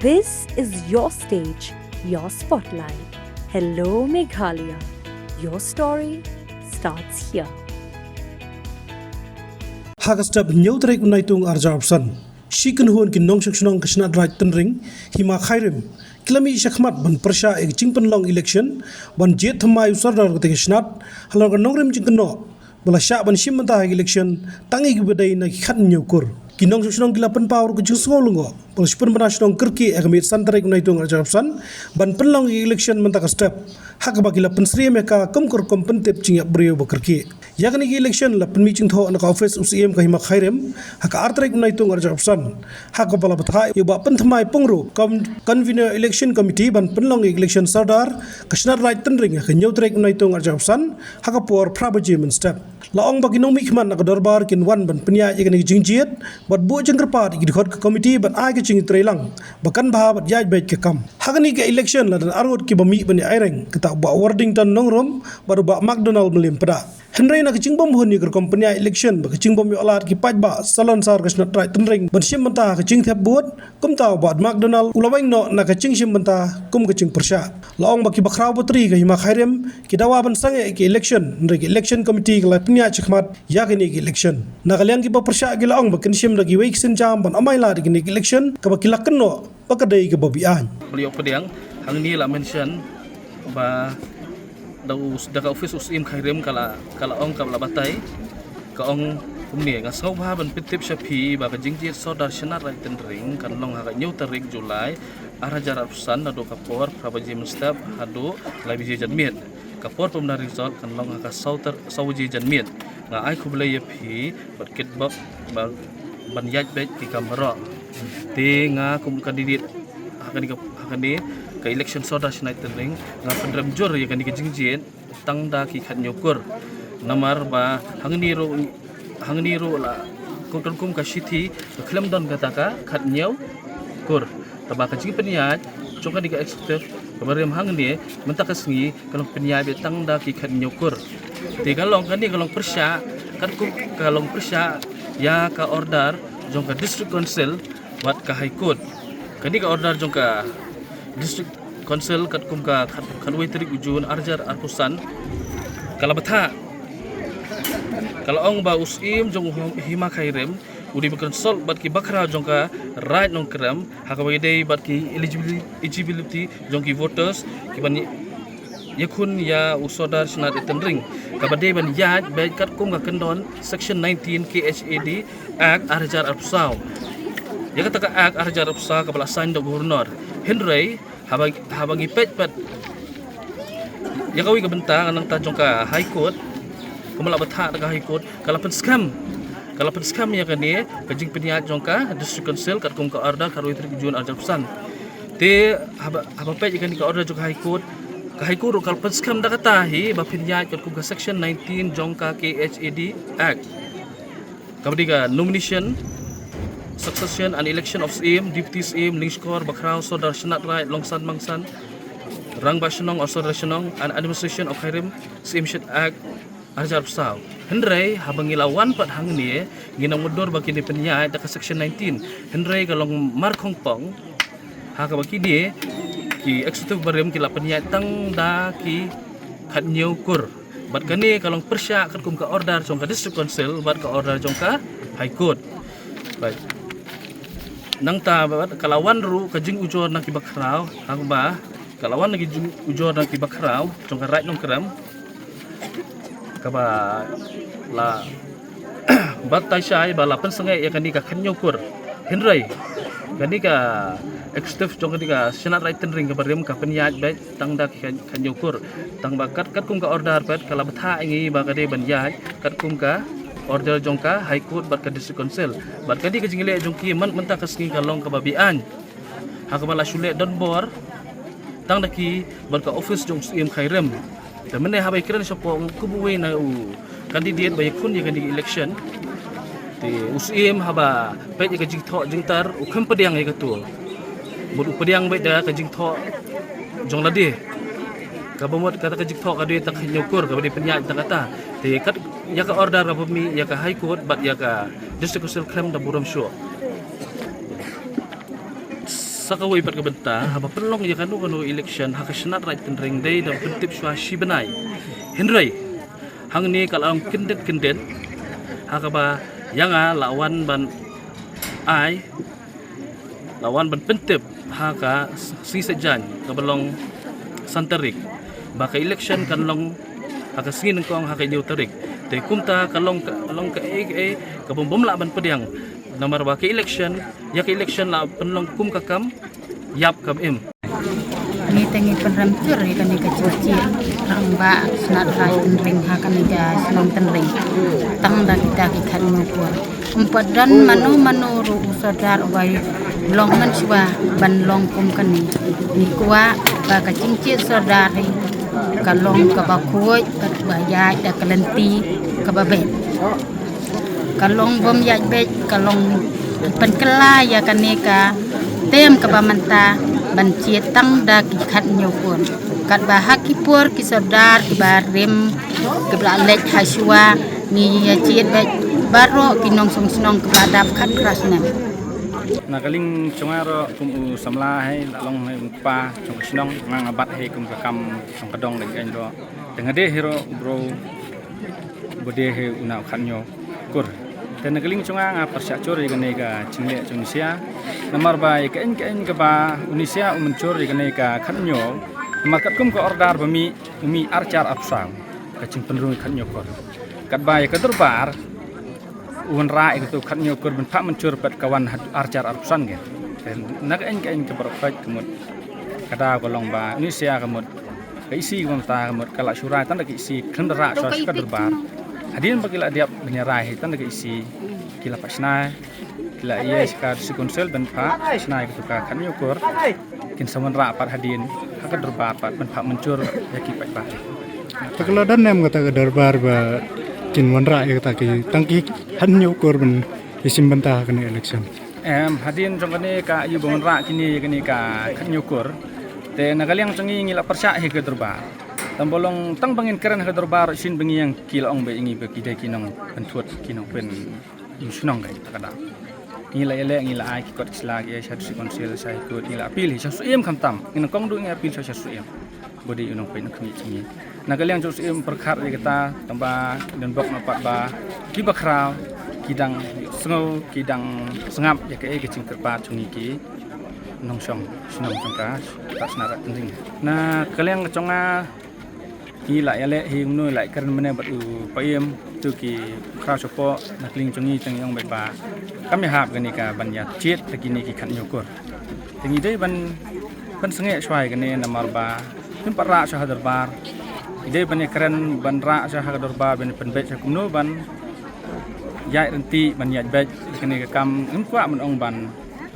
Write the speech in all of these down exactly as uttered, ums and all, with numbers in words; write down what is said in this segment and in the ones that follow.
This is your stage, your spotlight. Hello, Meghalaya. Your story starts here. Ha ka step hynñiew tarik u Naitung arhajar arphew san, shi kynhun ki nongshong shnong ka Shnat Raij Tynring, Hima Khyrim, ki la mih shakhmat ban pyrshah ïa ka jingpynlong election ban jied thymmai u Sordar kata ka Shnat halor ka nongrim jingkynnoh ba la shah ban shim bynta ha ka election tang ïa kiba dei na ki khathynñiew kur. Ki nongshong shnong ki la pynpaw ruh ka jingsngew lyngngoh ba la shiphew bnai shnong kyrkieh ha ka miet san tarik u Naitung arhajar arphew san ban pynlong ïa ka election mynta ka step, ha kaba ki la pynsyriem ïa ka kum ka rukom pyntip jingïap briew ba kyrkieh. Ïa kane ka election la pynmih jingthoh na ka office u Syiem ka Hima Khyrim ha ka ar tarik u Naitung arhajar arphew san, ha kaba la bthah ïa u Bah Pynthymmai Pyngrope, Con-, Convener Election Committee, ban pynlong ïa ka election Sordar ka Shnat Raij Tynring ha ka hynñiew tarik u Naitung arhajar arphew san ha ka por phra baje mynstep. La ong ba ki nongmihkhmat na ka dorbar kin wan ban pynïaid ïa kane ka jingjied bad buh jingkyrpad ïa ki dkhot ka committee ban ai ka jingtreilang ba kan bha bad ïaid beit ka kam. Ha kane ka election la don arngut kiba mih ban ïaireng, kata u Bah Worthington Nongrum bad u Bah McDonald Mylliempdah. Hynrei na ka jingbymhun ïa ka rukom pynïaid election bad ka jingbym ïoh lad ki paidbah salonsar ka Shnat Raij Tynring ban shim bynta ha ka jingthep vote, kumta u Bah McDonald u la weng noh na ka jingshim bynta kum ka jingpyrshah. La ong ba ki bakhraw batri ka Hima Khyrim ki dawa ban sangeh ïa ka election, hynrei ka election committee ka la pynïaid shakhmat ïa kane ka election. Na ka liang kiba pyrshah ki la ong ba kin shim da kiwei ki sienjam ban amai lad ïa kane ka election kaba ki la kynnoh ba ka dei kaba beaiñ. Beliau pdiang, hangne la mention ba da u, da ka office u Syiem Khyrim ka la, ka la ong, ka la batai, ka ong kumne: Nga sngewbha ban pyntip sha phi ba ka jingjied Sordar Shnat Raij Tynring kan long ha ka hynñiew tarik July arhajar arphew san, naduh ka por phra baje mynstep haduh lai baje janmiet. Ka por pynbna result kan long ha ka saw tar-, saw baje janmiet. Nga ai khublei ïa phi bad kitbok ba ban ïaid beit ki kam baroh. Te nga kum candidate ha kane ka, ha kane ka election Sordar Shnat Raij Tynring, nga pynrem jur ïa kane ka jingjied tang da ki khathynñiew kur. Namar ba hangne ruh, hangne ruh la, kum, kum ka shithi ka khlem don kata ka khathynñiew kur. Te ba ka jingpynïaid jong kane ka executive kaba rim hangne mynta ka sngi ka long pynïaid beit tang da ki khathynñiew kur. Te ka long, kane ka long pyrshah, katkum ka long pyrshah ïa ka order jong ka District Council bad ka High Court. Kane ka order jong ka District Council katkum ka khat-, khatwei tarik u June arhajar arphew san ka la bthah, ka la ong ba u Syiem jong u Hima Khyrim u dei ban consult bad ki bakhraw jong ka Raid Nongkrem ha kaba ïadei bad ki eligibili-, eligibility jong ki voters kiban ïakhun ïa u Sordar Shnat Raij Tynring, kaba dei ban ïaid beit katkum ka kyndon Section nineteen K H A D Act arhajar arphew saw. Ïa kata ka Act arhajar arphew saw kaba la sign da u Governor. Hynrei haba, haba ngi peit pat ïa kawei ka bynta, nangta jong ka High Court, kumba la bthah da ka High Court, ka la pynskhem, ka la pynskhem ïa kane ka jingpynïaid jong ka District Council katkum ka order khatwei tarik June arhajar arphew san. Te haba, haba peit ïa kane ka order jong ka High Court, ka High Court ruh ka la pynskhem da kata hi ba pynïaid katkum ka Section nineteen jong ka K H A D Act, kaba dei ka Nomination, Succession and Election of Syiem, Deputy Syiem, Lyngskor, Bakhraw, Sordar, Shnat Raij, Longsan, Mangsan, Rangbah Shnong or Sordar Shnong and Administration of Khyrim, Syiemship Act arhajar arphew saw. Hynrei haba ngi la wan pat hangne, ngi nang mutdur ba kine pynïaid da ka Section nineteen. Hynrei ka long markhongpong ha kaba kine ki executive barim ki la pynïaid tang da ki khathynñiew kur. Bad kane ka long pyrshah katkum ka order jong ka District Council bad ka order jong ka High Court. Bad nangta bad ka la wan ruh ka jingujor na ki bakhraw, ha kaba ka la wan ka jingujor na ki bakhraw jong ka Raid Nongkrem, kaba la batai shai ba la pynsangeh ïa kane ka khathynñiew kur. Hynrei kane ka executive jong kane ka Shnat Raij Tynring kaba rim ka pynïaid beit tang da ki khat-, khathynñiew kur. Tang ba kat, katkum ka order pat ka la bthah ïa ngi ba ka dei ban ïaid katkum ka order jong ka High Court bad ka District Council. Bad kane ka jingleh jong ki man mynta ka sngi ka long kaba beaiñ ha kaba la shu leh donbor tang da ki bad ka office jong u Syiem Khyrim. Te mynne haba ïakren shapoh, kum uwei na u candidate ba ïakhun ïa kane ka election, te u Syiem haba peit ïa ka jingthoh jingtar u khlem pdiang ïa kato. Mut u pdiang beit da ka jingthoh jong lade, kaba mut kata ka jingthoh ka dei tang khathynñiew kur kaba dei pynïaid tang kata. Te kat ïa ka order kaba mih ïa ka High Court bad ïa ka District Council khlem da burom shuh. Sa kawei pat ka bynta, haba pynlong ïa kano kano election ha ka Shnat Raij Tynring dei da pyntip shuwa shi bnai. Hynrei hangne ka la long kyndit kyndit, ha kaba ïa nga la wan ban ai, la wan ban pyntip ha ka sngi Saitjaiñ kaba long san tarik, ba ka election kan long ha ka sngi nyngkong ha ka hynñiew tarik. Te kumta ka long ka, long kaei kaei kaba ym lah ban pdiang. Namar ba ka election, ïa ka election la pynlong kum ka kam ïap kam im. Ngi te ngi pynrem jur ïa kane ka jingjied rangbah Shnat Raij Tynring ha kane ka shnong Tynring, tang da kita ki khatñiew kur. Ym pat don mano mano ruh u sordar uba long mynshuwa ban long kum kane. Ngi kwah ba ka jingjied sordar hi ka long kaba khuid, kaba ïaid da ka lynti kaba beit. Ka long bym ïaid beit, ka long ki pynkylla ïa kane ka term kaba mynta ban jied tang da ki khatñiew kur. Katba ha ki por ki sordar kiba rim kiba la leit ha shuwa, ngi ïa jied beit baroh ki nongshong shnong kiba la dap khatphra snem. Na ka liang jong nga ruh kum u samla hi, la long hi u kpa jong ka shnong, nga nga bat hi kum ka kam jong ka dong dang eng ruh. Te nga dei hi ruh u bro ba dei hi u na u khatñiew kur. Te na ka liang jong nga nga pyrshah jur ïa kane ka jingleh jong u Nisia. Namar ba ïa kaei kaei kaba u Nisia u mynjur ïa kane ka khatñiew. Namar katkum ka order ba mih, u mih ar jar arphew saw ka jingpynrung ïa khatñiew kur. Katba ïa ka dorbar u wanrah ïa katu khatñiew kur ban phah mynjur pat ka wan haduh ar jar arphew san ke. Te na kaei kaei kaba ruh peit ka mut ka daw ka long ba u Nisia ka mut ka E C ka mynta ka mut ka la shu rai tang da ka E C, khlem da rah shuwa sha ka dorbar. Hadien ba ki la dep ban ïa rai hi tang da ka E C, ki la phah shna, ki la ïa sha ka District Council ban phah shna ïa katu ka khatñiew kur. Kin sa wanrah pat hadien ha ka dorbar pat ban phah mynjur ïa ki paidbah. Te ka la don ne em kata ka dorbar ba kin wanrah ïa kata ki tang ki khatñiew kur ban ïashim bynta ha kane election? Em, hadien jong kane ka ïa ba wanrah kine ïa kane ka khatñiew kur, te na ka liang jong ngi ngi la pyrshah hi ka dorbar. Tang ba long tang ba ngin kren ha ka dorbar shisien ba ngi ïeng ki la ong ba ïa ngi ba ki dei ki nongpynthut, ki nongpyn ïing shnong, ka dei kata ka daw. Ngi la ïaleh, ngi la ai ki kot ki sla ki sha District Council, sha High Court, ngi la appeal hi sha u Syiem khamtam. Ngi nyngkong duh ngi appeal sha, sha u Syiem ba dei u nongpeit nongkhmih jong ngi. Na ka liang jong u Syiem pyrkhat ïa kata, tang ba don bok na pat ba ki bakhraw ki dang sngew, ki dang sngap ïa kaei ka jingkyrpad jong ngi ki nongshong shnong jong ka Shnat Raij Tynring. Na ka liang jong nga ngi la ïaleh hi kumno, la ïakren mynne bad u Paiem, tu ki khraw shapoh, na ka liang jong ngi te ngi ong beit ba kam ïahap kane ka ban ïa jied da kine ki khatñiew kur. Te ngi dei ban, ban pynsangeh shuwa ïa kane namar ba kim pat rah shuwa ha dorbar. Ngi dei ban ïakren ban rah shuwa ha ka dorbar ban pynbeit shuwa kumno ban ïaid ryntih ban ïaid beit ïa kane ka kam. Ngim kwah ban ong ban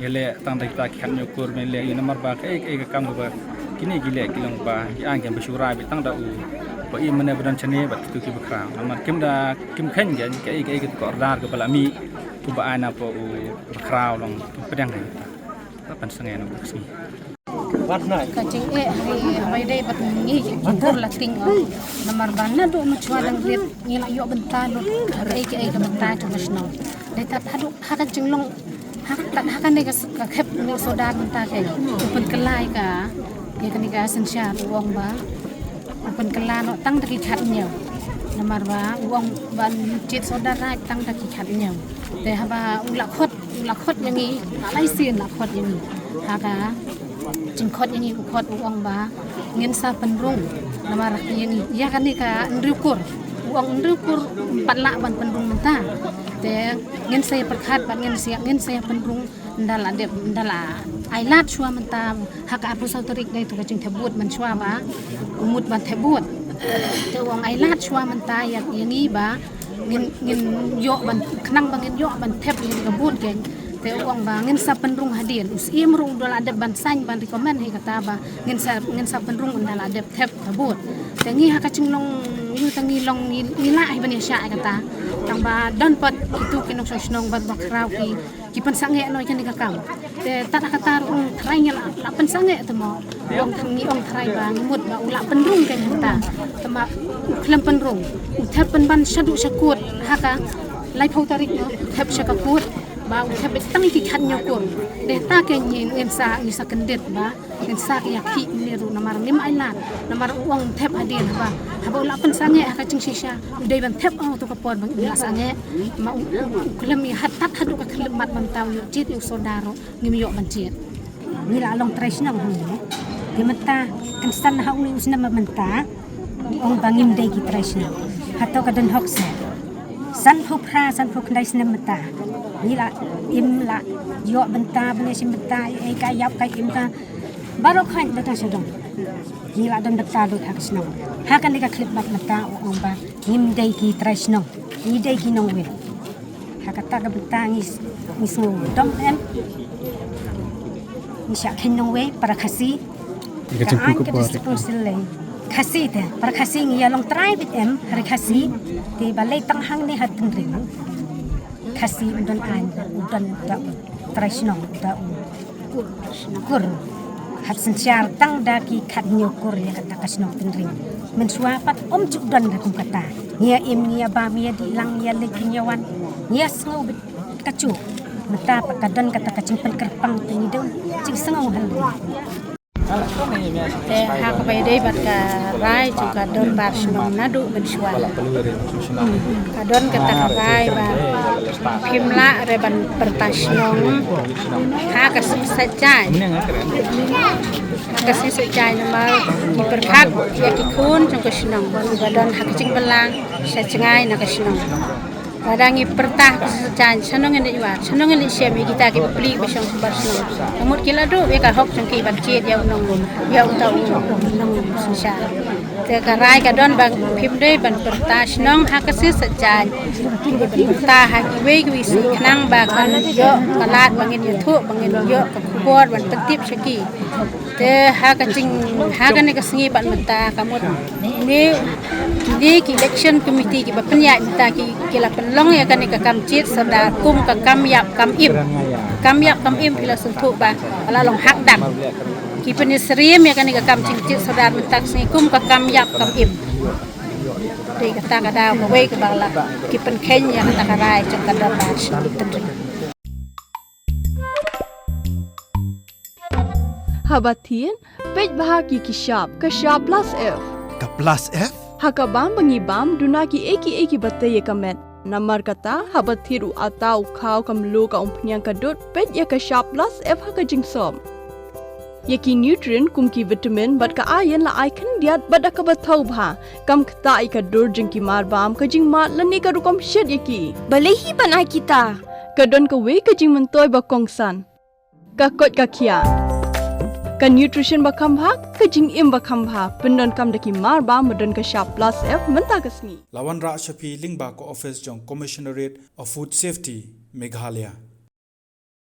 ïaleh tang da kita ki khatñiew kur ban ïaleh ïa namar ba kaei kaei ka kam kaba kine ki leh ki long ba ki aiñ kiba shu rai beit tang da u Paiem mynne ba don shane bad kitu ki bakhraw. Namar kim da kim kheiñ kaei kaei ka order kaba la mih, kumba ai na pdeng u bakhraw long kim pdiang hi. Ka pynsangeh na ka sngi. Ka jingeh hi haba ïadei bad ngi ki kur la tieng, namar ba naduh mynshuwa dang rit ngi la ïoh bynta lut kaei kaei ka bynta jong ka shnong. Dei tad haduh ha ka jinglong, ha tad ha kane ka s-, ka khep ne sordar mynta ka u pynkylla ïa ka, ïa kane ka synshar, u ong ba u pynkylla noh tang da ki khatñiew. Namar ba u ong ban jied sordar raij tang da ki khatñiew. Te haba u la khot, u la khot ïa ngi, la lai sien la khot ïa ngi ha ka jingkhot ïa ngi, u khot u ong ba ngin sa pynrung namar ïa ngi, ïa kane ka hynriew kur. U ong hynriew kur ym pat lah ban pynrung mynta. Te ngin sa ïa pyrkhat bad ngin sa, ngin sa ïa pynrung ynda la dep, ynda la ai lad shuwa mynta ha ka arphew saw tarik, dei tu ka jingthep vote mynshuwa ba u mut ban thep vote. Te u ong ai lad shuwa mynta ïa, ïa ngi ba ngin, ngin ïoh ban, khnang ba ngin ïoh ban thep ïa ka vote keiñ. Te u ong ba ngin sa pynrung hadien. U Syiem ruh u da la dep ban sign ban recommend hi kata ba ngin sa, ngin sa pynrung ynda la dep thep ka vote. Te ngi ha ka jinglong ïa u te ngi long ngi, ngi lah hi ban ïa shah ïa kata. Tang ba don pat kitu ki nongshong shnong bad bakhraw ki, ki pynsangeh noh ïa kane ka kam. Te tad ha kata ruh u ong tharai ngi la, la pynsangeh te mo. U ong, ngi ong tharai ba ngi mut ba u la pynrung keiñ mynta. Te ma u khlem pynrung. U thep pynban shaduh sha kut ha ka laiphew tarik, u thep sha ka kut. Ba u thep beit tang ki khat hynñiew kur. Dei ta ke ngi ngin sa ngi sa kyndit ba ngin sa ki ïa ki ne ruh namar ngim ai lad namar u ong thep hadien haba haba u la pynsangeh ha ka jingshisha u dei ban thep ong to ka por ba ngin la sangeh. Ma u u- u khlem ïa hatat haduh ka khlem mat ban tau ïoh jied ïa u sordar ruh ngim ïoh ban jied. Ngi la long trai shnong hangne. Te mynta kynsan ha u u snem mynta. Ong ba ngim dei ki trai shnong. Hato ka don hok se. Sanphew phra sanphew khyndai snem mynta. Ngi la im la ïoh bynta bne sim bynta ei ka ïap ka im ka. Baroh khain da ta sha dong. Ngi la don bynta lut ha ka shnong. Ha kane ka khyllipmat mynta ong ba ngim dei ki trai shnong. Ngi dei ki nongwei. Ha kata ka bynta ngi s- ngi sngew dom em. Ngi shah kheiñ nongwei para Khasi. Ïa ka jingpynkup ka district council lei. Khasi te para Khasi ngi ïa long trai beit em ha ri Khasi. Te ba lei tang hangne ha Tynring. Khasi u don aiñ u don da u trai shnong da u kur. Hap synshar tang da ki khat hynñiew kur ïa kata ka shnong Tynring. Mynshuwa pat um ju don da kum kata. Ngi ïa im ngi ïa bam ngi ïa dih lang ngi ïa leit ngi ïa wan. Ngi ïa sngew beit kajuh. Mynta pat ka don kata ka jingpynkyrpang te ngi don jingsngew hynrei. Te ha kaba ïadei bad ka rai jong ka dorbar shnong naduh mynshuwa. Ka don kata ka rai ba phim lah re ban pyrta shnong ha ka sngi Saitjaiñ. Ha ka sngi Saitjaiñ namar ki pyrkhat ïa ki khun jong ka shnong ba don ha ka jingbynta sha jngai na ka shnong. Lada ngi pyrta ha ka sngi Saitjaiñ, shano ngin leit wad, shano ngin leit shem ïa kita ki bapli ba shong sumar shnong. Ka mut ki la duh ïa ka hok jong ki ban jied ïa u nong, ïa uta u nongsynshar. Te ka rai ka don ba phim dei ban pyrta shnong ha ka sngi Saitjaiñ. Pyrta ha kiwei kiwei sngi khnang ba kan ïoh ka lad ba ngin ïathuh ba ngin ïoh ka khubor ban pyntip sha ki. Te ha ka jing ha kane ka sngi pat mynta ka mut ne ne ki election committee kiba pynïaid mynta ki ki la pynlong ïa kane ka kam jied sordar kum ka kam ïap kam im. Kam ïap kam im phi la sngewthuh ba ka la long hakdang. Ki pynïasyriem ïa kane ka kam jingjied sordar mynta ka sngi kum ka kam ïap kam im. Dei kata ka daw kawei kaba la ki pynkheiñ ïa kata ka rai jong ka dorbar shnong Tynring. Haba thied, peit bha ki ki shap, ka shap plus F. Ka plus F? Ha ka bam ba ngi bam, duna ki ei ki ei kiba tei ïa ka met. Namar kata, haba thied u atta u khaw ka mluh ka umphniang ka dud, peit ïa ka shap plus F ha ka jingsop. Ïa ki nutrient kum ki vitamin bad ka iron la ai khyndiat bad da kaba thaw bha. Kam ktah ïa ka dur jong ki mar bam, ka jingmad lane ka rukom shet ïa ki. Balei hi ban ai kita? Ka don kawei ka jingmyntoi ba kongsan. Ka koit ka khiah. Ka nutrition ba kham bha, ka jingim ba kham bha. Pyndonkam da ki mar bam ba don ka shap plus F mynta ka sngi. La wanrah sha phi lyngba ka office jong Commissionerate of Food Safety, Meghalaya.